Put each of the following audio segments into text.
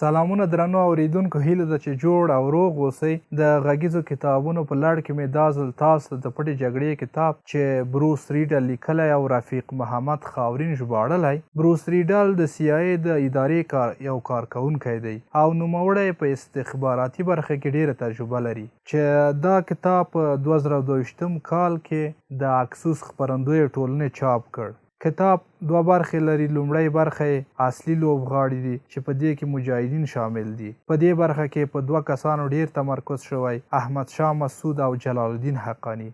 سلامونه درنو اوریدونکو، هیله ده چې جوړ او روغ اوسئ. د غږیزو کتابونو په لړ کې مې دا ځل تاسو ته د پټې جګړې کتاب چې بروس ریډل لیکلی او رفیق محمد خاورین ژباړلی. بروس ریډل د سي آی د ادارې کار یو کارکوونکی دی او نوموړی په استخباراتي برخه کې ډیره تجربه لري، چې دا کتاب په 2022 کال کې د اکسوس خپرندوی ټولنې چاپ کړ. کتاب دوه برخې لري. لومړۍ برخه یې اصلي لوبغاړي دي چې په دې کې مجاهدین شامل دي. په دې برخه کې په دوه کسانو ډیر تمرکز شوی، احمد شاه مسعود او جلال الدین حقاني،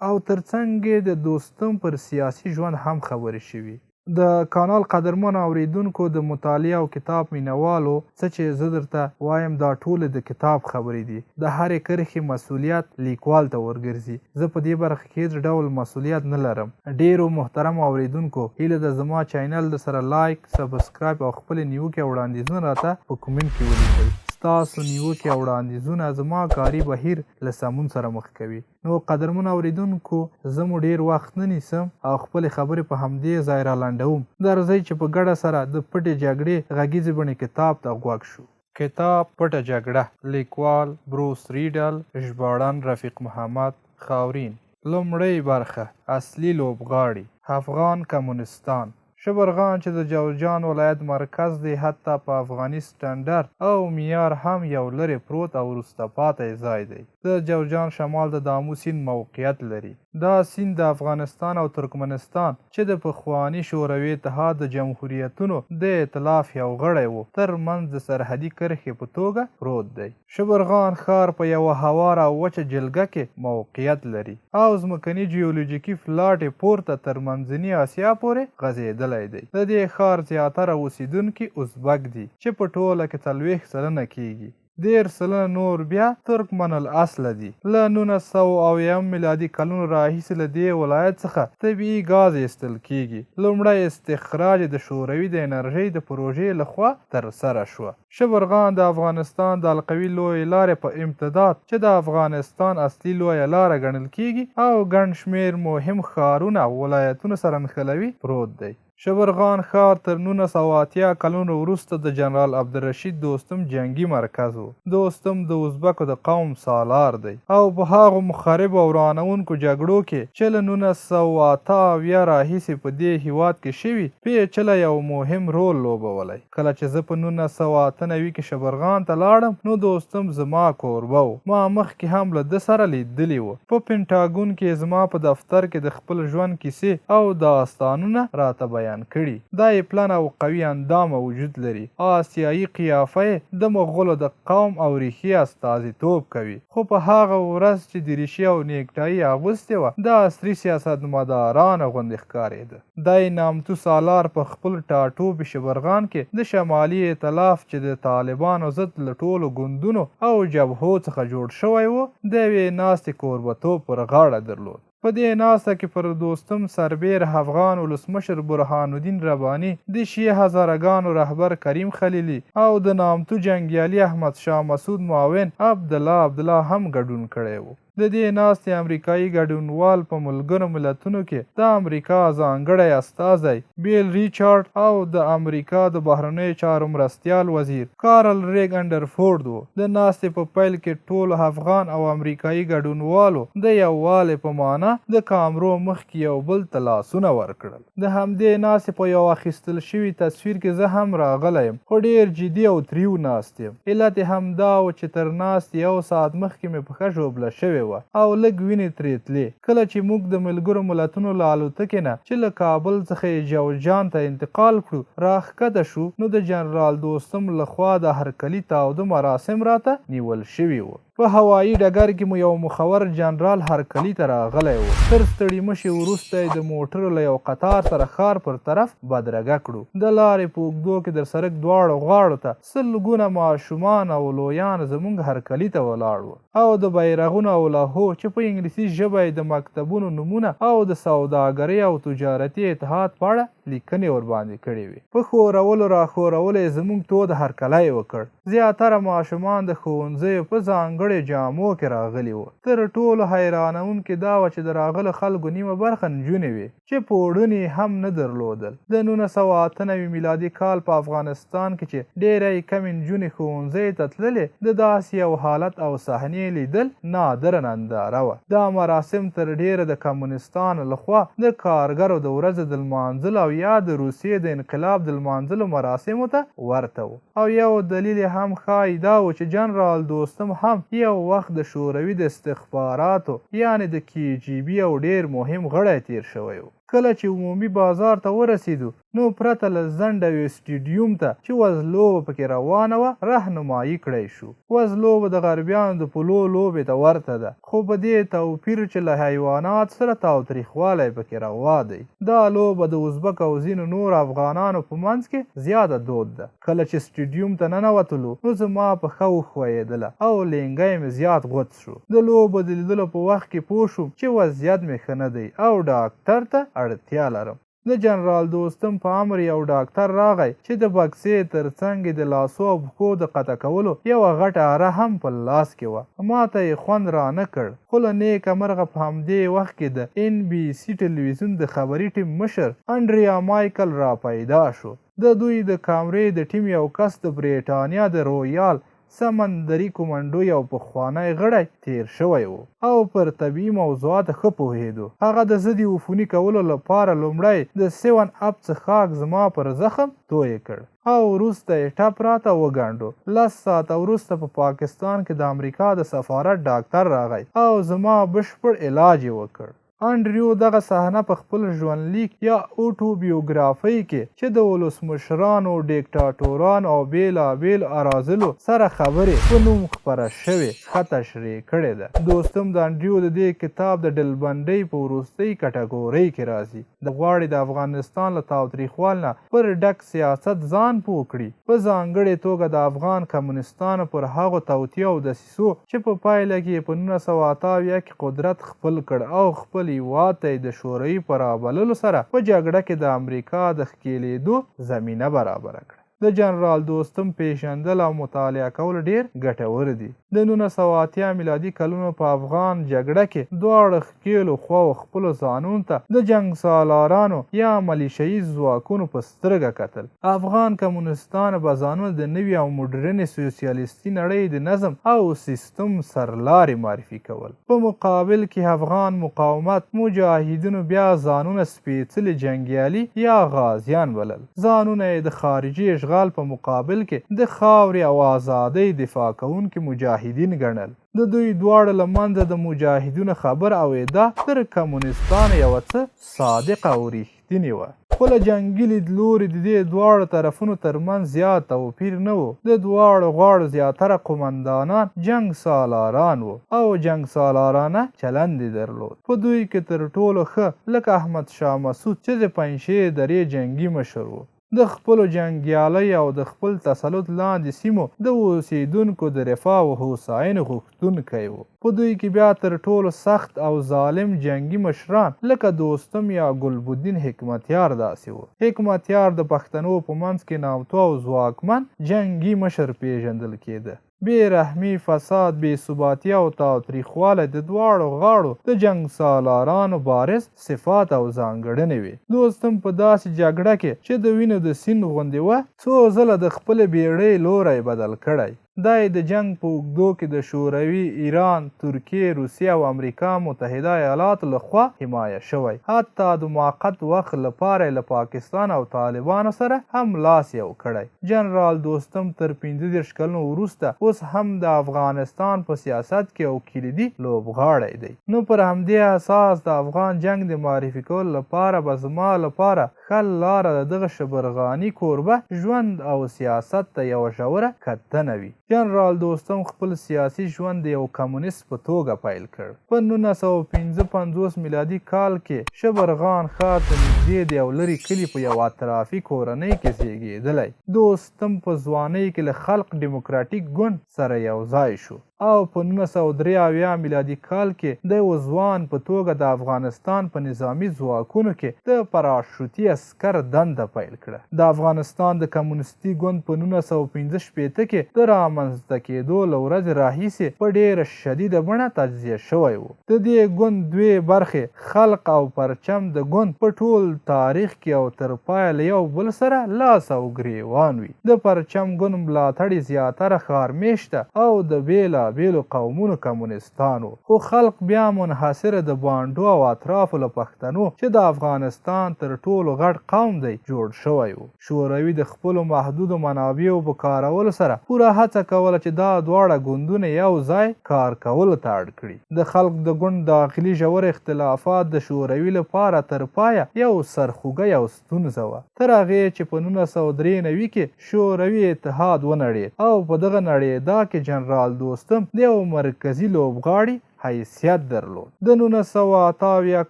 او ترڅنګ یې د دوستم پر سیاسي ژوند هم خبرې شوي. د کانال قدرمنو اوریدونکو، د مطالعې او کتاب مینوالو، څه چې زه درته وایم دا ټولې د کتاب خبرې دي. د هرې کرښې مسولیت لیکوال ته ورګرځي، زه په دې برخه کې هیڅ ډول مسولیت نه لرم. ډیرو محترمو اوریدونکو، هیله ده زما چینل درسره لایک، سبسکرایب او خپلې نیوکې او وړاندیزونه راته په کومنټ کې ولیکئ. ستاسو نیوکې او وړاندیزونه زما کاري بهیر له سمون سره مخ کوي. نو قدرمنو اوریدونکو، زه مو ډیر وخت نه نیسم او خپلې خبرې په همدې ځای رالنډوم. درځئ چې په ګډه سره د پټې جګړې غږیزې بڼې کتاب ته غوږ شو. کتاب پټه جګړه، لیکوال بروس ریډل، ژباړن رفیق محمد خاورین. لومړۍ برخه، اصلي لوبغاړي، افغان کمونستان. شبرغان چې د جوزجان ولایت مرکز دی، حتی په افغاني سټنډرډ او معیار هم یو لرې پروت او وروسته پاتې ځای دی. د جوزجان شمال ته د آمو سیند موقعیت لري. دا سیند د افغانستان او ترکمنستان چې د پخواني شوروي اتحاد د جمهوریتونو د ائتلاف یو غړی و، تر منځ د سرحدي کرښې په توګه پروت دی. شبرغان ښار په یوه هواره او وچه جلګه کې موقعیت لري او ځمکني جیولوجیکي فلاټ یې پورته تر منځني اسیا پورې غځېدلی دی. د دې ښار زیاتره اوسېدونکي ازبک دي چې په ټوله کې 40% کېږي. 30% نور بیا ترکمن الاصله دي. له 1970 میلادي کلونو راهیسې له دې ولایت څخه طبیعي ګاز ایستل کېږي. لومړی استخراج یې د شوروي د انرژۍ د پروژې له خوا ترسره شو. شبرغان د افغانستان د حلقوي لویې لارې په امتداد چې د افغانستان اصلي لویه لاره ګڼل کېږي او ګڼ شمېر مهم ښارونه او ولایتونه سره نښلوي، پروت دی. شبرغان ښار تر 1980 کلونو وروسته د جنرال عبدالرشید دوستم جنګي مرکز و. دوستم د ازبکو د قوم سالار دی او په هغو مخربو او ورانوونکو جګړو کې چې له 1978 راهیسې په دې هیواد کې شوي، پېچلی او مهم رول لوبولی. کله چې زه په 1998 کې شبرغان ته لاړم، نو دوستم زما کوربه و. ما مخکې هم له ده سره لیدلي و. په پنټاګون کې یې زما په دفتر کې د خپل ژوند کیسې او داستانونه راته بیان کړي. دا یې پلن او قوي اندامه وجود لري. آسیايي قیافه یې د مغولو د قوم او ریښې استازیتوب کوي. خو په هغه ورځ چې دریشي او نیکټايي اغوستې وه، د عصري سیاستمدارانو غوندې ښکارېده. دی نامتو سالار په خپل ټاټوبي شبرغان کې د شمالي ائتلاف چې د طالبانو ضد له ټولو ګوندونو او جبهو څخه جوړ شوی و، د یوې ناستې کوربتوب پر غاړه درلود. په دې ناسته کې پر دوستم سربېره افغان ولسمشر برهان الدین رباني، د شیعه هزاره ګانو رهبر کریم خلیلي او د نامتو جنګیالي احمد شاه مسعود معاون عبدالله عبدالله هم ګډون کړی و. د دې ناستې امریکايي ګډونوال په ملګرو ملتونو کې د امریکا ځانګړی استازی بیل ریچارډ او د امریکا د بهرنیو چارو مرستیال وزیر کارل ریګ انډرفورد وو. د ناستې په پیل کې ټولو افغان او امریکايي ګډونوالو د یووالي په مانا د کامرو مخکې یو بل ته لاسونه ورکړل. د همدې ناستې په یو اخیستل شوي تصویر کې زه هم راغلی یم، خو ډېر جدي او تریو ناست یم. علت یې هم دا و چې تر ناستې یو ساعت مخکې مې پښه ژوبله شوې وه او لږ وینې ترې تلې. کله چې موږ د ملګرو ملتونو له الوتکې نه چې له کابل څخه یې جوزجان ته انتقال کړو، راښکته شو، نو د جنرال دوستم له خوا د هرکلي تاوده مراسم راته نیول شوي وو. په هوایي ډګر کې مو یو مخور جنرال هرکلي ته راغلی و. تر ستړي مشي وروسته یې د موټرو له یو قطار سره ښار پر طرف بدرګه کړو. د لارې په اوږدو کې د سرک دواړو غاړو ته سلګونه ماشومان او لویان زموږ هرکلي ته ولاړ وو او د بیرغونو او لوحو چې په انګلیسي ژبه یې د مکتبونو نومونه او د سوداګرۍ او تجارتي اتحاد په اړه لیکنې ورباندې کړې وې، په ښورولو راښورولو یې زموږ تود هرکلی وکړ. زیاتره ماشومان د ښوونځیو په ځانګړې ځانګړیو جامو کې راغلي وو. تر ټولو حیرانوونکې دا وه چې د راغلو خلکو نیمه برخه نجونې وې چې پوړوني یې هم نه درلودل. د 1998 میلادي کال په افغانستان کې چې ډېری کمې نجونې ښوونځیو ته تللې، د داسې یو حالت او صحنې لیدل نادره ننداره وه. دا مراسم تر ډېره د کمونستانو له خوا د کارګرو د ورځې د لمانځلو او یا د روسیې د انقلاب د لمانځلو مراسمو ته ورته وو. او یو دلیل یې هم ښايي دا و چې جنرال دوستم هم یو وخت د شوروي د استخباراتو یعنې د کی جي بي یو ډېر مهم غړی تېر شوی و. کله چې عمومي بازار ته ورسېدو نو پرته له ځنډه یو سټډیوم ته چې وزلوبه پکې روانه وه رهنمايي کړای شو. وزلوبه د غربیانو د پولو لوبې ته ورته ده خو په دې توپیر چې له حیواناتو سره تاوتریخوالی پکې روا دی. دا لوبه د ازبک او ځینو نورو افغانانو په منځ کې زیاته دود ده. کله چې سټډیوم ته ننوتلو نو زما پښه وښویېدله او لینګی مې زیات غوڅ شو. د لوبو د لیدلو په وخت کې پوه شوم چې وضعیت مې ښه نه دی او ډاکټر ته اړتیا لرم. د جنرال دوستم په امر یو ډاکتر راغی چې د بکسې تر څنګ یې د لاسو او پښو د قطع کولو یوه غټه اره هم په لاس کې وه. ماته یې خوند رانه کړ، خو له نېکه مرغه په همدې وخت کې د ان بي سي ټلویزیون د خبري ټیم مشر انډریا مایکل راپیدا شو. د دوی د کامرې د ټیم یو کس د برېټانیا د رویال سمندري کومنډو یو پخوانی غړی تېر شوی و او پر طبیعي موضوعاتو ښه پوهېدو. هغه د ضد عفوني کولو لپاره لومړی د سیون اپ څښاک زما پر زخم تویې کړ او وروسته یې ټپ راته وګنډو. لس ساعته وروسته په پاکستان کې د امریکا د سفارت ډاکتر راغی او زما بشپړ علاج یې وکړ. انډریو دغه صحنه په خپل ژوندلیک یا اوټوبیوګرافۍ کې چې د ولسمشرانو، ډیکټاټورانو او بېلابېلو اراذلو سره خبرې په نوم خپره شوې، ښه تشریح کړې ده. دوستم د انډریو د دې کتاب د ډلبندۍ په وروستۍ کټګورۍ کې راځي. دی غواړي د افغانستان له تاوتریخوالي نه پر ډک سیاست ځان پوه کړي، په ځانګړې توګه د افغان کمونستانو پر هغو توطیو او دسیسو څو چې په پایله کې یې په 1978 کې قدرت خپل کړ او خپل هیواد ته یې د شوروي په رابللو سره په جګړه کې د امریکا د ښکېلېدو زمینه برابره کړه. د جنرال دوستم پېژندل او مطالعه کول ډېر ګټور دي. د 1980 میلادي کلونو په افغان جګړه کې دواړو ښکېلو خواوو خپلو ځانونو ته د جنګسالارانو یا ملیشه یي ځواکونو په سترګه کتل. افغان کمونستانو به ځانونه د نوي او مډرنې سوسیالیستي نړۍ د نظم او سیستم سرلاري معرفي کول. په مقابل کې افغان مقاومت مجاهدینو بیا ځانونه سپېڅلي جنګیالي یا غازیان بلل. ځانونه یې د خارجي اشغال په مقابل کې د خاورې او ازادۍ دفاع کوونکي مجاهدین ګڼل. د دوی دواړو له منځه د مجاهدینو خبره او ادعا تر کمونستانو یوه څه صادقه او رښتینې وه، خو له جنګي لیدلوري د دې دواړو طرفونو تر منځ زیات توپیر نه و. د دواړو غاړو زیاتره قومندانان جنګ سالاران وو او جنګ سالارانه چلند یې درلود. په دوی کې تر ټولو ښه لکه احمد شاه مسعود چې د پنجشیر درې جنګي مشر و، د خپلو جنګیالیو او د خپل تسلط لاندې سیمو د اوسېدونکو د رفاه او هوساینې غوښتونکی و. په دوی کې بیا تر ټولو سخت او ظالم جنګي مشران لکه دوستم یا ګلبدین حکمتیار داسې وو. حکمتیار د پښتنو په منځ کې نامتو او ځواکمن جنګي مشر پېژندل کېده. بې رحمي، فساد، بې ثباتي او تاوتریخوالی د دواړو غاړو د جنګسالارانو بارز صفات او ځانګړنې وې. دوستم په داسې جګړه کې چې د وینو د سیند غوندې وه، څو ځله د خپلې بېړۍ لوری بدل کړی. دی د جنګ په اوږدو کې د شوروي، ایران، ترکیې، روسیې او امریکا متحده ایالاتو له خوا حمایه شوی، حتی د موقت وخت لپاره یې له پاکستان او طالبانو سره هم لاس یو کړی. جنرال دوستم تر 35 کلونو وروسته اوس هم د افغانستان په سیاست کې یو کلیدي لوبغاړی دی. نو پر همدې اساس د افغان جنګ د معرفي کولو لپاره به زما لپاره ښه لاره د دغه شبرغاني کوربه ژوند او سیاست ته یوه ژوره کتنه وي. جنرال دوستم خپل سیاسي ژوند د یو کمونیست په توګه پیل کړ. په 1955 میلادي کال کې شبرغان ښار ته نږدې د یو لرې کلي په یوه اطرافي کورنۍ کې زیږیدلی. دوستم په ځوانۍ کې له خلق ډیموکراټیک ګوند سره یو ځای شو. او په 1973 میلادي کال کې د یوه ځوان په توګه د افغانستان په نظامي ځواکونو کې د پراشوتي عسکر دنده پیل کړه. د افغانستان د کمونستي ګوند په 1965 کې د رامنځته کېدو له ورځې راهیسې په ډېره شدیده بڼه تجزیه شوی و. د دې ګوند دوې برخې خلق او پرچم د ګوند په ټول تاریخ کې او تر پایه له یو بل سره لاس او ګریوان وي. د پرچم ګوند ملاتړي زیاتره ښار میشته او د بیلا بیلو قومونو کمونستان وو، خو خلق بیا منحصر د بانډو او اطرافو له پښتنو چې د افغانستان تر ټولو غټ قوم دی جوړ شوی وو. شوروي د خپلو محدودو منابعو په کارولو سره پوره هڅه کوله چې دا دواړه ګوندونه یو ځای کار کولو ته اړ کړي. د خلق د ګوند داخلي ژور اختلافات د شوروي لپاره تر پایه یو سرخوږی او ستونزه وه، تر هغې چې په 1993 کې شوروي اتحاد ونړېد او په دغه نړېدا کې جنرال دوستم د یو مرکزي لوبغاړي حیثیت درلود. د 1978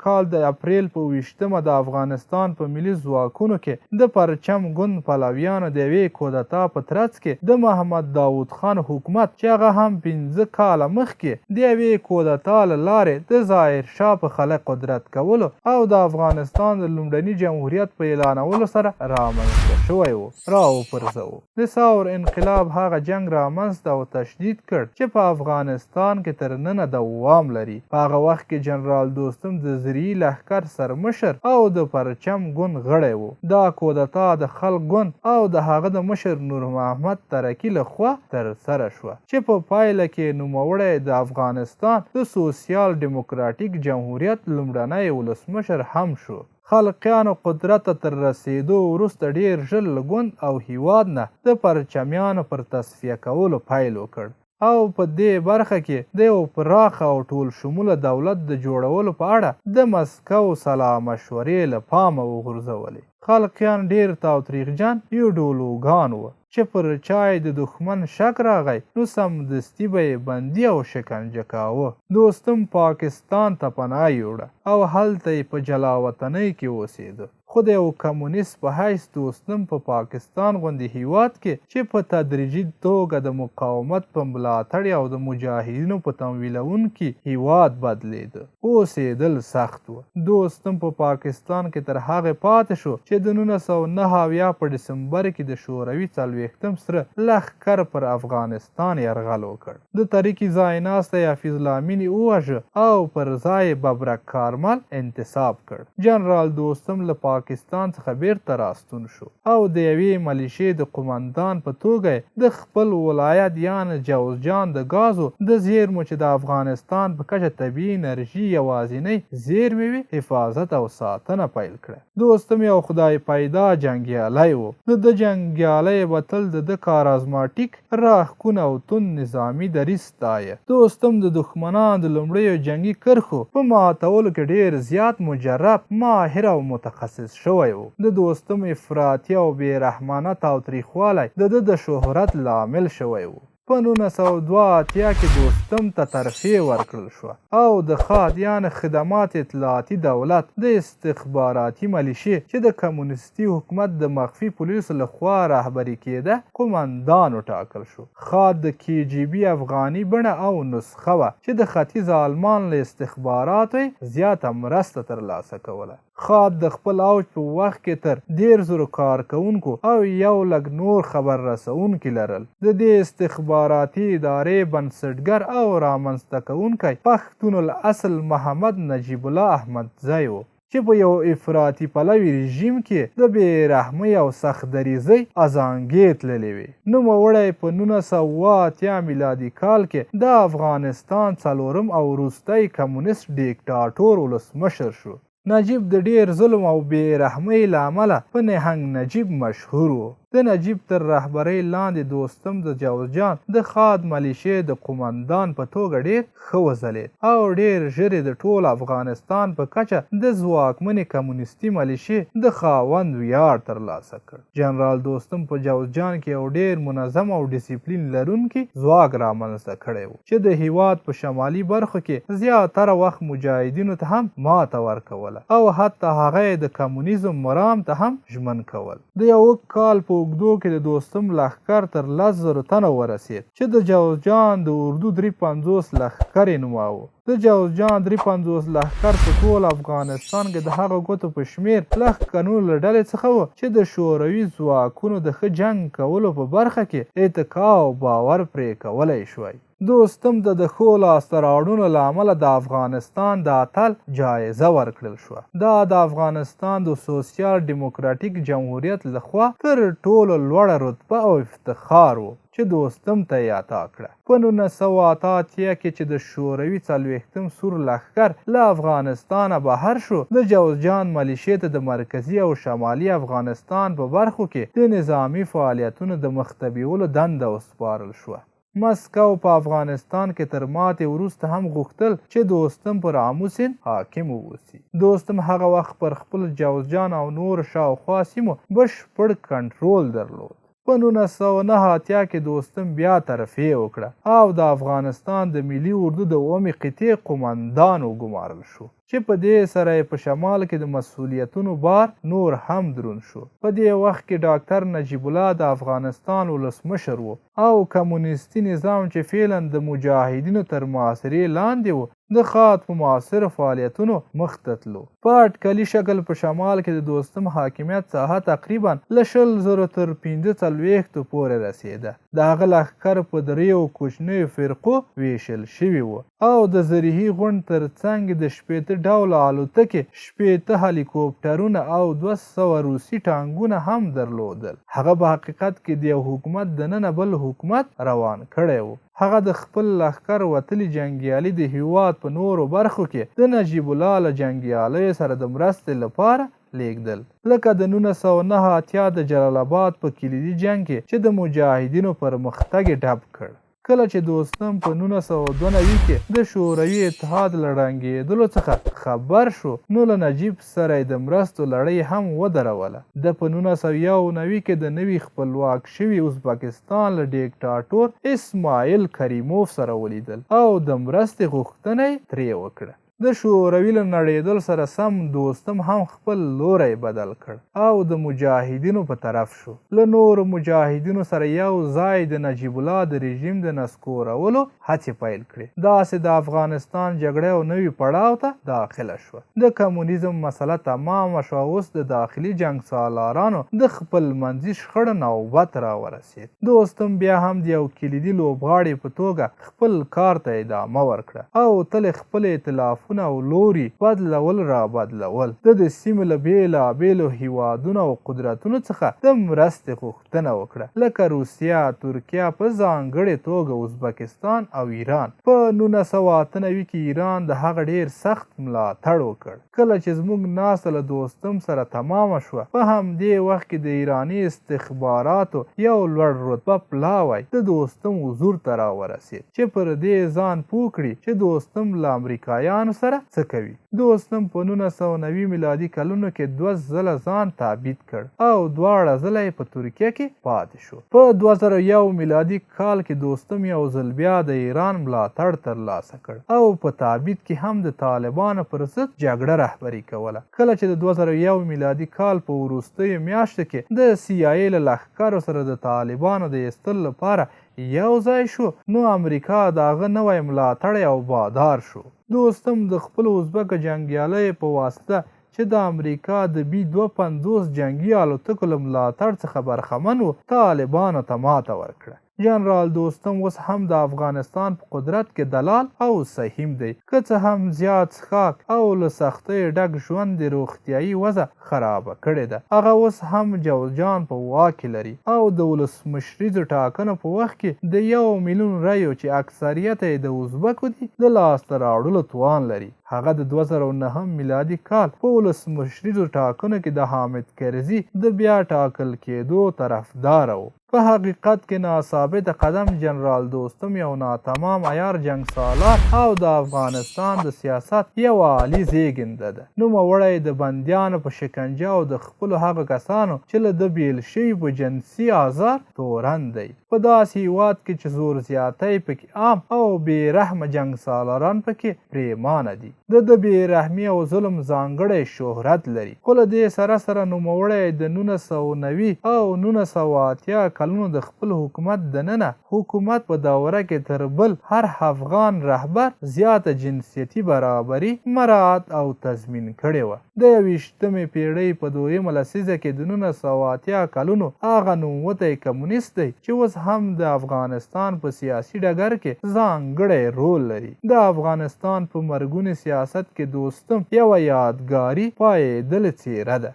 کال د اپریل په 27مه د افغانستان په ملي ځواکونو کې د پرچم ګوند پلویانو د یوې کودتا په ترڅ کې د محمد داود خان حکومت چې هغه هم 5 کاله مخکې د یوې کودتا له لارې د ظاهر شاه په خلع قدرت کولو او د افغانستان د لومړني جمهوریت په اعلانولو سره رامنځته شوی و، راوپرځوو. د ثور انقلاب هغه جنګ رامنځته او تشدید کړ چې په افغانستان کې تر ننه دوام لري. په هغه وخت کې جنرال دوستم د زرعي لښکر سرمشر او د پرچم ګوند غړی و. دا کودتا د خلق ګوند او د هغه د مشر نورمحمد ترکي له خوا ترسره شوه چې په پایله کې نوموړی د افغانستان د سوسیال ډیموکراټیک جمهوریت لومړنی ولسمشر هم شو. خلقیانو قدرت ته تر رسېدو وروسته ډېر ژر له ګوند او هیواد نه د پرچمیانو پر تصفیه کولو پیل وکړ او په دې برخه کې د یو پراخه او ټول شموله دولت د جوړولو په اړه د مسکو سلا مشورې له پامه وغورځولې. خلقیان ډېر تاوتریخجن ایډولوګان وو چې پر چا یې د دښمن شک راغی نو سمدستي به یې بندي او شکنجه کاوه. دوستم پاکستان ته پناه یوړه او هلته یې په جلاوطنۍ کې اوسېده. خو د یو کمونیست په حیث دوستم په پاکستان غوندې هیواد کې چې په تدریجي توګه د مقاومت په ملاتړ او د مجاهدینو په تمویلوونکي هیواد بدلېده، اوسېدل سخت و. دوستم په پاکستان کې تر هغې پاتې شو چې د 1979 په ډسمبر کې د شوروي 40م سره لښکر پر افغانستان یرغل وکړ. د ترکي ځایناستی حفیظ الله امین یې وواژه او پر ځای یې ببرک کارمل انتصاب کړ. جنرال دوستم له پاکستان څخه بېرته راستون شو او د یوې ملیشې د قومندان په توګه یې د خپل ولایت یعنې جوزجان د ګازو د زیرمو چې د افغانستان په کچه طبیعي انرژي یوازینۍ زیرمې وې، حفاظت او ساتنه پیل کړه. دوستم یو خدای پیدا جنګیالی و. د ده جنګیالی به تل د ده کارازماټیک راښکون او توند نظامي دریځ ستایه. دوستم د دښمنانو د لومړیو جنګي کرښو په ماتولو کې ډېر زیات مجرب، ماهر او متخصص شوی و. د دوستم افراطي او بې رحمانه تاوتریخوالی د ده د شهرت لامل شوی و. په 1982 کې دوستم ته ترفیع ورکړل شوه او د خاد یعنې خدمات اطلاعاتي دولت د استخباراتي ملیشې چې د کمونستي حکومت د مخفي پولیسو له خوا رهبري کېده، قومندان وټاکل شو. خاد د کی جي بي افغاني بڼه او نسخه وه چې د ختیځ آلمان له استخباراتو یې زیاته مرسته ترلاسه کوله. خاد د خپل اوج په وخت کې تر 30 زرو کارکوونکو او یو لږ نور خبر رسوونکي لرل. د دې استخباراتي ادارې بنسټګر او رامنځته کوونکی پښتون الاصل محمد نجیب الله احمدزی و، چې په یو افراطي پلوي رژیم کې د بې رحمۍ او سخت دریځۍ ازانګې تللې وې. نوموړی په 1980 میلادي کال کې د افغانستان څلورم او وروستی کمونست ډیکټاټور ولسمشر شو. نجیب د ډېر ظلم او بې رحمۍ له امله په نهنګ نجیب مشهور و. د نجیب تر رهبرۍ لاندې دوستم د جوزجان د خاد ملیشې د قومندان په توګه ډېر ښه وځلېد او ډېر ژر یې د ټول افغانستان په کچه د ځواکمنې کمونستي ملیشې د خاوند ویاړ ترلاسه کړ. جنرال دوستم په جوزجان کې یو ډېر منظم او ډیسپلین لرونکي ځواک رامنځته کړی و چې د هیواد په شمالي برخو کې زیاتره وخت مجاهدینو ته هم ماته ورکوله او حتی هغه یې د کمونیزم مرام ته هم ژمن کول. د یوه کال په اوږدو کې د دوستم لښکر تر 10,000 تنو ورسېد، چې د جوزجان د اردو 53 لښکر یې نوماوه. د جوزجان 53 لښکر په ټول افغانستان کې د هغو ګوتو په شمېر لښکرونو له ډلې څخه و چې د شوروي ځواکونو د ښه جنګ کولو په برخه کې اتکا او باور پرې کولی شوای. دوستم ته د ښو لاسته راوړنو له امله د افغانستان د اتل جایزه ورکړل شوه. دا د افغانستان د سوسیال ډیموکراټیک جمهوریت له خوا تر ټولو لوړه رتبه او افتخار و چې دوستم ته یې عطا کړه. په 1988 کې چې د شوروي څلوېښتم سور لښکر له افغانستانه بهر شو، د جوزجان ملیشې ته د مرکزي او شمالي افغانستان په برخو کې د نظامي فعالیتونو د مخته بیولو دنده وسپارل شوه. مسکو په افغانستان کې تر ماتې وروسته هم غوښتل چې دوستم پر آمو سیند حاکم واوسي. دوستم هغه وخت پر خپل جوزجان او نورو شاوخوا سیمو بشپړ کنټرول درلود. په 1989 کې دوستم بیا ترفیع وکړه او د افغانستان د ملي اردو د اوومې قطعې قومندان وګمارل شو، چې په دې سره یې په شمال کې د مسؤلیتونو بار نور هم دروند شو. په دې وخت کې ډاکتر نجیب الله د افغانستان ولسمشر و او کمونیستي نظام چې فعلاً د مجاهدینو تر محاصرې لاندې و، د خاد په معاصرو فعالیتونو مخ ته تلو. په اټکلي شکل په شمال کې د دوستم حاکمیت ساحه تقریباً له 20 زرو تر 45 پورې رسېده. د هغه لښکر په دریو کوچنیو فرقو ویشل شوي وو او د زرهي غونډ تر څنګ د 60 ډوله الوتکې، 60 هلیکوپټرونه او 200 روسي ټانګونه هم درلودل. هغه په حقیقت کې د یو حکومت دننه بل حکومت روان کړی و. هغه د خپل لښکر وتلي جنګیالي د هیواد په نورو برخو کې د نجیب الله له جنګیالیو سره د مرستې لپاره لیږدل، لکه د 1989 د جلال اباد په کلیدي جنګ کې چې د مجاهدینو پرمختګ یې ډب کړ. کله چې دوستم په 1992 کې د شوروي اتحاد له ړنګېدلو څخه خبر شو، نو له نجیب سره یې د مرستو لړۍ هم ودروله. ده په 1991 کې د نوي خپلواک شوي ازبکستان له ډیکټاټور اسماعیل کریموف سره ولیدل او د مرستې غوښتنه یې ترې وکړه. د شوروي له نړېدلو سره سم دوستم هم خپل لوری بدل کړ او د مجاهدینو په طرف شو. له نورو مجاهدینو سره یو ځای د نجیب الله د رژیم د نسکورولو هڅې پیل کړې. داسې د افغانستان جګړه یو نوي پړاو ته داخله شوه. د کمونیزم مسله تمامه شوه او اوس د داخلي جنګسالارانو د خپلمنځي شخړو نوبت راورسېد. دوستم بیا هم د یو کلیدي لوبغاړي په توګه خپل کار ته ادامه ورکړه او تل یې خپل ائتلافونه او لوري بدلول را بدلول. ده د سیمې له بېلابېلو هېوادونو او قدرتونو څخه د مرستې غوښتنه وکړه، لکه روسیه، ترکیه، په ځانګړې توګه ازبکستان او ایران. په 1998 کې ایران د هغه ډېر سخت ملاتړ وکړ. کله چې زموږ ناسته له دوستم سره تمامه شوه، په همدې وخت کې د ایراني استخباراتو یو لوړ رتبه پلاوی د دوستم حضور ته راورسېد چې پر دې ځان پوه کړي چې دوستم له امریکایانو سره څه کوي. دوستم په 1990 میلادي کلونو کې دوه ځله ځان تابعید کړ او دواړه ځله یې په ترکیه کې پاتې شو. په 2001 میلادي کال کې دوستم یو ځل بیا د ایران ملاتړ ترلاسه کړ او په تابعید کې هم د طالبانو پر ضد جګړه رهبري کوله. کله چې د 2001 میلادي کال په وروستیو میاشتو کې د سي آی له لښکرو سره د طالبانو د ایستلو لپاره یو ځای شو، نو امریکا د هغه نوی ملاتړی او بادار شو. دوستم د خپلو ازبکو جنګیالیو په واسطه چې د امریکا د بي 52 جنګي الوتکو له ملاتړ څخه برخمن وو، طالبانو ته ماته ورکړه. جنرال دوستم اوس هم د افغانستان په قدرت کې دلال او سهیم دی. که څه هم زیات څښاک او له سختیو ډک ژوند یې روغتیايي وضع خرابه کړې ده، هغه اوس هم جوزجان په واک کې لري او د ولسمشریزو ټاکنو په وخت کې د 1 میلیون رایو چې اکثریته یې د ازبکو دي، د لاسته راوړلو توان لري. هغه د 2009 میلادي کال په ولسمشریزو ټاکنو کې د حامد کرزي د بیا ټاکل کېدو طرفدار و. په حقیقت کې ناثابت قدم جنرال دوستم یو ناتمام عیار جنګسالار او د افغانستان د سیاست یوه عالي زېږنده ده. نوموړی د بندیانو په شکنجه او د خپلو هغو کسانو چې له ده بېل شوي په جنسي آزار تورن دی. په داسې هېواد کې چې زور زیاتی پکې عام او بې رحمه جنګسالاران پکې پرېمانه دي. د ده بې رحمي او ظلم ځانګړی شهرت لري، خو له دې سره سره نوموړی د 1990 او 1980 کلونو د خپل حکومت دننه حکومت په دوره کې تر بل هر افغان رهبر زیاته جنسیتي برابري مراعات او تضمین کړې وه. د یوویشتمې پېړۍ په دویمه لسیزه کې د 1980 کلونو هغه نوموتی کمونیست دی چې اوس هم د افغانستان په سیاسي ډګر کې ځانګړی رول لري. د افغانستان په مرګوني سیاست کې دوستم یوه یادګاري پایېدلې څېره ده.